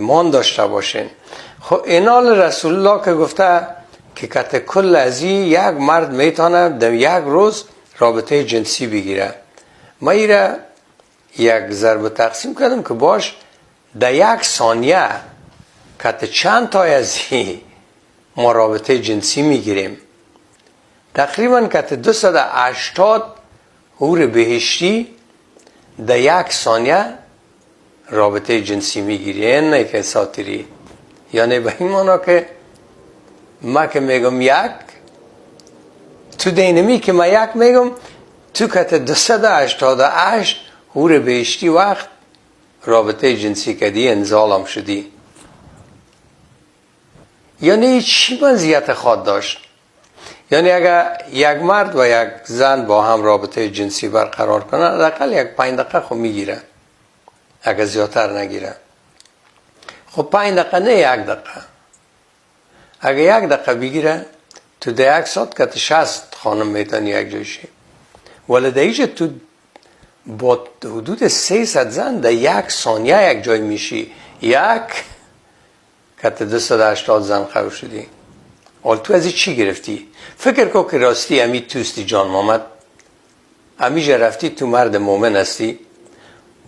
ایمان داشته باشین. خب اینال رسول الله که گفته که کت کل ازی یک مرد میتونه در یک روز رابطه جنسی بگیره، ما ایره یک ضرب تقسیم کردم که باش در یک ثانیه کت چند تا ازی ما رابطه جنسی میگیریم. تقریبا کت 280 حور بهشتی در یک ثانیه رابطه جنسی میگیری. نه که ساتری، یعنی به این مانا که ما که میگم یک، تو دینمی که ما یک میگم، تو کت 288 حور بهشتی وقت رابطه جنسی کدی، انزالم شدی. یعنی چی مزیت خواد داشت؟ یعنی اگر یک مرد و یک زن با هم رابطه جنسی برقرار کنن، حداقل یک 5 دقیقه خب میگیره، اگر زیادتر نگیره. خب 5 دقیقه نه، 1 دقیقه. اگر 1 دقیقه بگیره، تو ده 1 ساعت که 60 خانم میتونی یک جای شی. ولی در اینجا تو با حدود 300 زن در 1 ثانیه یک جای میشی، یک که 280 زن خو شدی. حال تو از چی گرفتی؟ فکر کن که راستی امی توستی جان محمد، امی رفتی تو مرد مومن هستی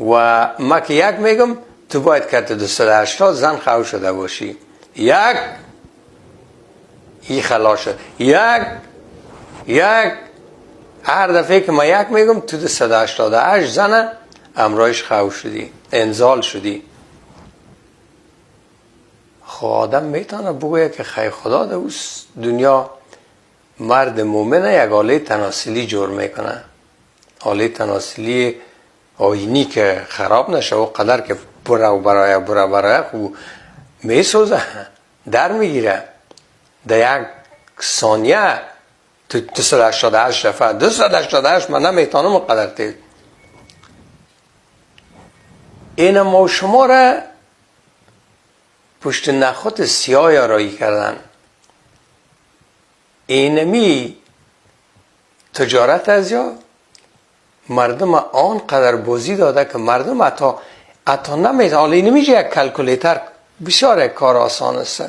و ما که یک میگم تو باید که 280 زن خو شده باشی. یک ای خلاص شد، یک یک هر دفعه که ما یک میگم تو 288 زن امرایش خو شدی، انزال شدی. خب آدم میتونه بگویه که خیر خدا در دنیا مرد مومنه یک آله تناسلی جور میکنه، آله تناسلی آینی که خراب نشه و قدر که بره و برای بره برای خوب میسوزه در میگیره در 1 ثانیه تو 288 دفعه 288 من نمیتونم قدر تیز. این ما شما را پشت نخوت سیاه آرایی کردن. اینمی تجارت از یا مردم آن قدر بازی داده که مردم حتی نمیتونه. حالا اینمی یک کلکولیتر بسیار کار آسان است.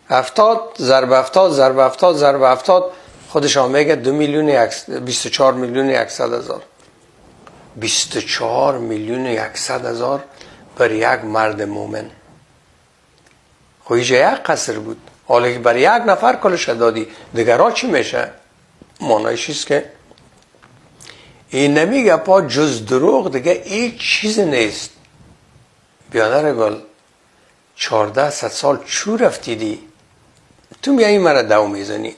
70 ضرب 70 ضرب 70 ضرب 70 خودش هم میگه 24,100,000. 24,100,000 بر یک مرد مومن. خب اینجا یک قصر بود، حالا که برای یک نفر کلش دادی، دیگرها چی میشه؟ معنیش است که این نمیگه پا جز دروغ دیگه هیچ چیز نیست. بیادر گل 1400 سال چو رفتیدی؟ تو میایی مرا دو میزنی.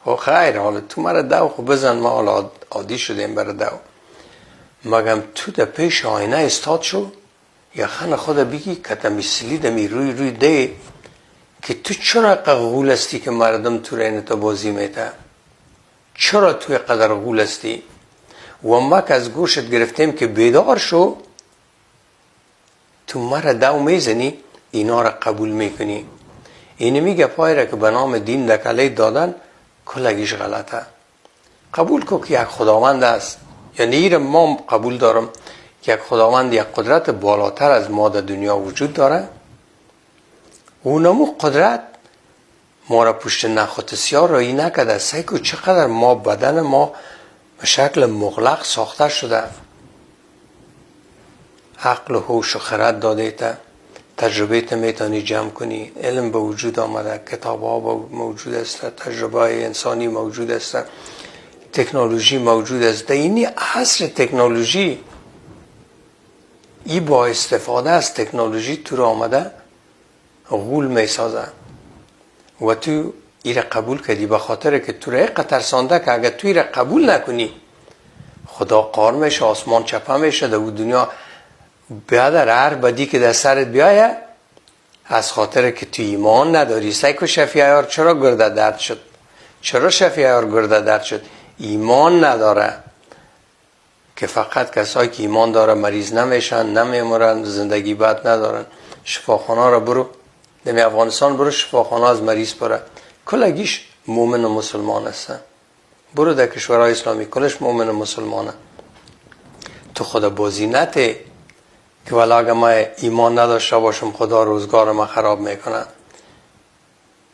خب خیر، حالا تو مرا دو خب بزن، ما حالا عادی شدیم برا دو. مگم تو در پیش آینه استاد شو یا خن خود بگی که تمیسلی دمی روی روی ده که تو چرا غول هستی که مردم تو را اینتا بازی میته؟ چرا تو قدر غول هستی؟ و ما که از گوشت گرفتیم که بیدار شو، تو مرا دو میزنی، اینا را قبول میکنی. اینه میگه پای را که به نام دین دکله دادن کلگیش غلطه. قبول کن که یک خداوند است. یعنی ایره ما قبول دارم که یک خداوند، یک قدرت بالاتر از ما در دنیا وجود داره. اونمو قدرت ما را پشت نخوت سیاه رایی نکرده. سعی کن چقدر ما بدن ما به شکل مغلق ساخته شده. عقل و هوش و خرد داده تا تجربه تا میتونی جمع کنی، علم به وجود آمده، کتاب ها موجود است، تجربه انسانی موجود است، تکنولوژی موجود است. در این عصر تکنولوژی ای با استفاده از تکنولوژی تو را آمده غول میسازه و تو ای را قبول کردی به خاطر که تو را اینقدر ترسانده که اگر تو ای را قبول نکنی خدا قار میشه، آسمان چپه میشه، در دنیا بیادر هر بدی که در سرت بیایه از خاطر که تو ایمان نداری. سعی کو شفیع عیار چرا گرده درد شد؟ چرا شفیع عیار گرده درد شد؟ ایمان نداره که فقط کسایی که ایمان داره مریض نمیشن، نمیمرن، زندگی بد ندارن. شفاخانه را برو، دمی افغانستان برو، شفاخانه از مریض پره، کلگیش مومن و مسلمان هستن. برو در کشورهای اسلامی کلش مومن و مسلمانه. تو خدا بازی نته که والا اگه ما ایمان نداشته باشم خدا روزگار ما خراب میکنه.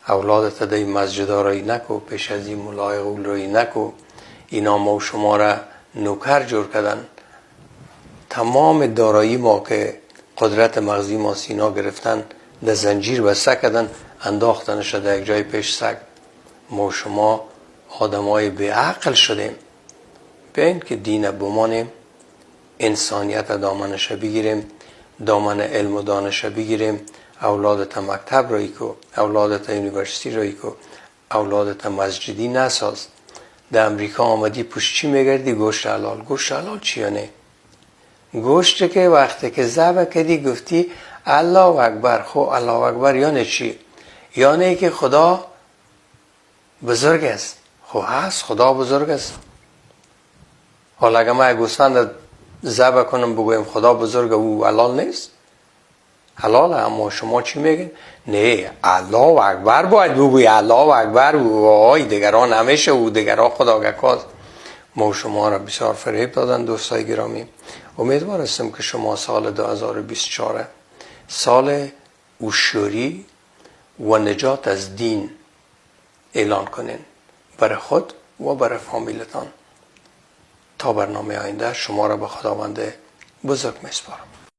اولادت در مسجد رایی نکو، پیش از این ملای غول رایی نکو. اینا ما و شما را نوکر جور کردن. تمام دارایی ما که قدرت مغزی ما سینا گرفتن، در زنجیر بسته کردن، انداختنش در یک جای پیش سگ. ما و شما آدمای بی‌عقل شدیم. بیاین که دین بمانیم، انسانیت دامنش بگیریم، دامن علم و دانش بگیریم. اولادت مکتب رایی کو، اولادت university رایی کو، اولادت مسجدی نساز. در امریکا آمدی پشت چی میگردی؟ گوشت حلال. گوشت حلال چی یعنی؟ گوشت که وقتی که ذبح کردی گفتی الله اکبر. خب الله اکبر یعنی چی؟ یعنی که خدا بزرگ است. خب هست، خدا بزرگ است. حالا اگه من گوسفند ذبح کنم بگویم خدا بزرگ، او حلال نیست؟ حلاله. اما شما چی میگین؟ نه، الله اکبر باید بگوی، الله اکبر، وای دیگران همیشه او دیگران خدا گکاز. ما شما را بسیار فریب دادن دوستای گرامی. امیدوار هستم که شما سال 2024 سال هوشیاری و نجات از دین اعلان کنین برای خود و برای فامیلتان. تا برنامه آینده شما را به خداوند بزرگ میسپارم.